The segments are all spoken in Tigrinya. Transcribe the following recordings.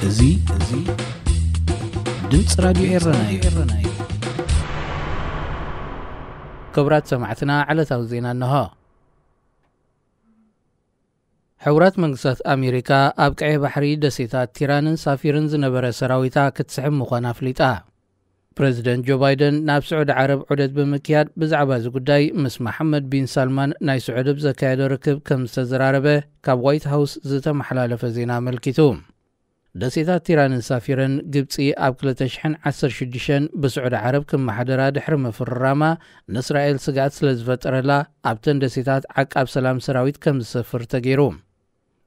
እዚ፣ እዚ ድምፂ ራዲዮ ኤረና እዩ። ክቡራት ሰማዕትና፣ ዕለታዊ ዜና እንሆ። ሕቡራት መንግስታት ኣሜሪካ ኣብ ቀይሕ ባሕሪ ደሴታት ቲራንን ሳፊርን ዝነበረ ሰራዊታ ክትስሕብ ምዃና ኣፍሊጣ። ፕረዚደንት ጆ ባይደን ናብ ስዑዲ ዓረብ ዑደት ብምክያድ ብዛዕባ እዚ ጉዳይ ምስ መሓመድ ቢን ሳልማን ናይ ስዑዲ ኣብ ዘካየዶ ርክብ ከም ዝተዘራረበ ካብ ዋይት ሃውስ ዝተመሓላለፈ ዜና ኣመልኪቱ። ደሴታት ቲራንን ሳፊርን ግብፂ ኣብ ክልተ ሽሕን ዓሰርተ ሽዱሽተን ብስዑዲ ዓረብ ክመሓደራ ድሕሪ ምፍርራማ ንእስራኤል ስግኣት ስለ ዝፈጠረላ ኣብተን ደሴታት ዓቃብ ሰላም ሰራዊት ከም ዝሰፍር ተገይሩ።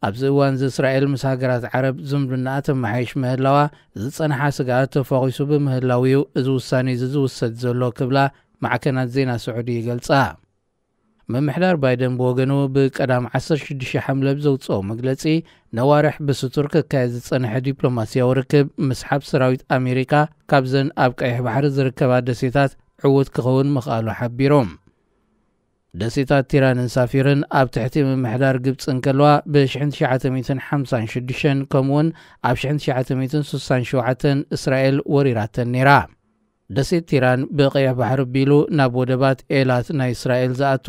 ኣብዚ እዋን እዚ እስራኤል ምስ ሃገራት ዓረብ ዝምድናኣ ተመሓይሽ ምህላዋ ዝጸንሓ ስግኣት ተፋቒሱ ብምህላው እዩ እዚ ውሳኔ እዚ ዝውሰድ ዘሎ ክብላ ማዕከናት ዜና ስዑዲ ይገልጻ። ምምሕዳር ባይደን ብወገኑ ብቀዳም ዓሰርተ ሽዱሽተ ሓምለ ብዘውጽኦ መግለጺ ነዋርሕ ብስቱር ክካየድ ዝጸንሐ ዲፕሎማስያዊ ርክብ ምስሓብ ሰራዊት ኣሜሪካ ካብዘን ኣብ ቀይሕ ባሕሪ ዝርከባ ደሴታት ዕዉት ክኸውን ምኽኣሉ ሓቢሩ። ደሴታት ቲራንን ሳፊርን ኣብ ትሕቲ ምምሕዳር ግብፂ እንከለዋ ብ ሽሕን ትሽዓተ ሚእትን ሓምሳን ሽዱሽተን ከምኡውን ኣብ ሽሕን ትሽዓተ ሚእትን ስሳን ሸውዓተን እስራኤል ወሪራተን ነይራ። ደሴት ቲራን ብቀይሕ ባሕሪ ኣቢሉ ናብ ወደባት ኤላት ናይ እስራኤል ዝኣቱ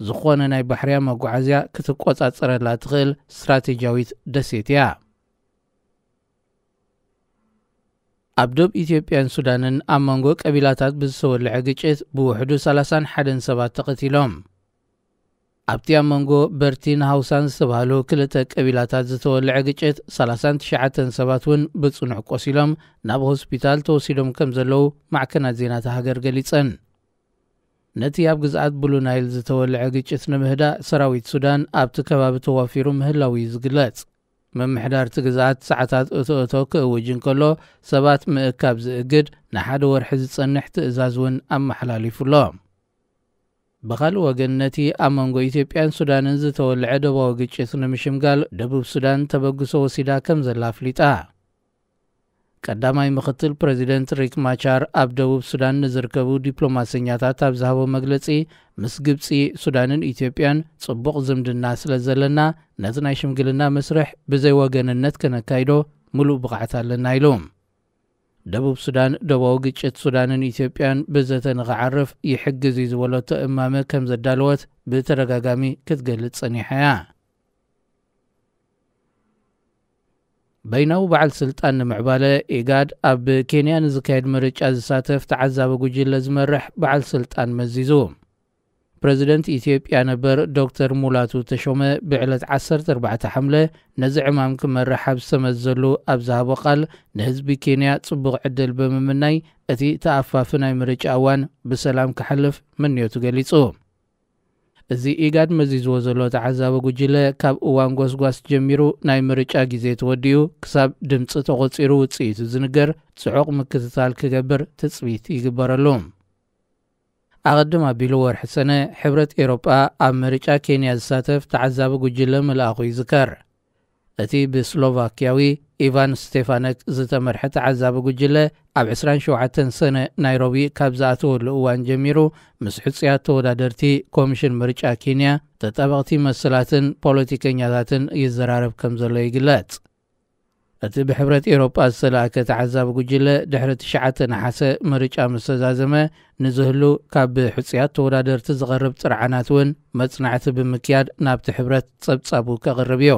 ዝኾነ ናይ ባሕርያ መጓዓዝያ ክትቆጻጸረላ ትኽእል ስትራቴጂያዊት ደሴት እያ። ኣብ ዶብ ኢትዮጵያን ሱዳንን ኣብ መንጎ ቀቢላታት ብዝተወልዐ ግጭት ብውሕዱ ሰላሳን ሓደን ሰባት ተቐቲሎም። ኣብቲ ኣብ መንጎ በርቲን ሃውሳን ዝተባህሉ ክልተ ቀቢላታት ዝተወልዐ ግጭት ሰላሳን ትሽዓተን ሰባት እውን ብጽኑዕ ቆሲሎም ናብ ሆስፒታል ተወሲዶም ከም ዘለዉ ማዕከናት ዜና እታ ሃገር ገሊጸን። ነቲ ኣብ ግዝኣት ብሉ ናይል ዝተወልዐ ግጭት ንምህዳእ ሰራዊት ሱዳን ኣብቲ ከባቢ ተዋፊሩ ምህላው እዩ ዝግለጽ። ምምሕዳር እቲ ግዝኣት ሰዓታት እቶ እቶ ክእውጅ እንከሎ ሰባት ምእካብ ዝእግድ ንሓደ ወርሒ ዝጸንሕ ትእዛዝ እውን ኣመሓላሊፉ ኣሎ። ብኻልእ ወገን ነቲ ኣብ መንጎ ኢትዮጵያን ሱዳንን ዝተወልዐ ደባዊ ግጭት ንምሽምጋል ደቡብ ሱዳን ተበግሶ ወሲዳ ከም ዘላ ኣፍሊጣ። ቀዳማይ ምኽትል ፕረዚደንት ሪክ ማቻር ኣብ ደቡብ ሱዳን ንዝርከቡ ዲፕሎማሰኛታት ኣብ ዝሃቦ መግለጺ፣ ምስ ግብጺ፣ ሱዳንን ኢትዮጵያን ጽቡቕ ዝምድና ስለ ዘለና ነቲ ናይ ሽምግልና መስርሕ ብዘይ ወገንነት ከነካይዶ ምሉእ ብቕዓት ኣለና ኢሉ። ደቡብ ሱዳን ደባዊ ግጭት ሱዳንን ኢትዮጵያን ብዘተ ንኽዓርፍ ይሕግዝ እዩ ዝበለቶ እማመ ከም ዘዳለወት ብተደጋጋሚ ክትገልጽ ጸኒሓ እያ። በይናዊ በዓል ስልጣን ንምዕባለ ኢጋድ ኣብ ኬንያ ንዝካየድ ምርጫ ዝሳተፍ ተዓዛቢ ጉጅለ ዝመርሕ በዓል ስልጣን መዚዙ። ፕረዚደንት ኢትዮጵያ ነበር ዶክተር ሙላቱ ተሾመ ብዕለት ዓሰርተ ኣርባዕተ ሓምለ ነዚ ዕማም ክመርሕ ኣብ ዝተመዘሉ ኣብ ዝሃቦ ቃል ንህዝቢ ኬንያ ጽቡቕ ዕድል ብምምናይ እቲ ተኣፋፊ ናይ ምርጫ እዋን ብሰላም ክሓልፍ ምንዮቱ ገሊጹ። እዚ ኢጋድ መዚዝዎ ዘሎ ተዓዛቢ ጉጅለ ካብ እዋን ጎስጓስ ጀሚሩ ናይ ምርጫ ግዜ ተወዲኡ ክሳብ ድምፂ ተቖፂሩ ውፅኢቱ ዝንገር ፅዑቕ ምክትታል ክገብር ትፅቢት ይግበረሉ። ኣቐድም ኣቢሉ ወርሒ ሰነ ሕብረት ኤሮጳ ኣብ ምርጫ ኬንያ ዝሳተፍ ተዓዛቢ ጉጅለ ምልኣኹ ይዝከር። እቲ ብስሎቫክያዊ ኢቫን ስቴፋነክ ዝተመርሐ ተዓዛቢ ጉጅለ ኣብ ዕስራን ሸውዓተን ሰነ ናይሮቢ ካብ ዝኣተወሉ እዋን ጀሚሩ ምስ ሕጹያት ተወዳደርቲ ኮሚሽን ምርጫ ኬንያ፣ ተጣበቕቲ መሰላትን ፖለቲከኛታትን ይዘራረብ ከም ዘሎ ይግለጽ። እቲ ብሕብረት ኤውሮጳ ዝተላእከ ተዓዛቢ ጉጅለ ድሕሪ ትሽዓተ ነሓሰ ምርጫ ምስ ተዛዘመ ንዝህሉ ካብ ብሕጹያት ተወዳደርቲ ዝቐርብ ጥርዓናት እውን መጽናዕቲ ብምክያድ ናብቲ ሕብረት ጸብጻቡ ከቕርብ እዩ።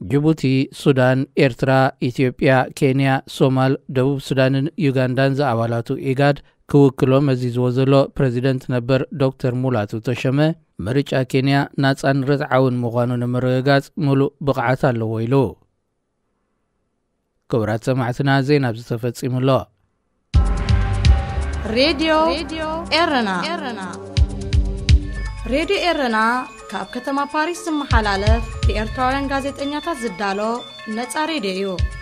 ጅቡቲ፣ ሱዳን፣ ኤርትራ፣ ኢትዮጵያ፣ ኬንያ፣ ሶማል፣ ደቡብ ሱዳንን ዩጋንዳን ዝኣባላቱ ኢጋድ ክውክሎ መዚዝዎ ዘሎ ፕረዚደንት ነበር ዶክተር ሙላቱ ተሸመ፣ ምርጫ ኬንያ ናጻን ርትዓውን ምዃኑ ንምርግጋጽ ምሉእ ብቕዓት ኣለዎ ኢሉ። ክቡራት ሰማዕትና፣ ዜና ኣብዚ ተፈጺሙ ኣሎ። ሬድዮ ኤረና። ሬድዮ ኤረና ካብ ከተማ ፓሪስ ዝመሓላለፍ ብኤርትራውያን ጋዜጠኛታት ዝዳሎ ነጻ ሬድዮ እዩ።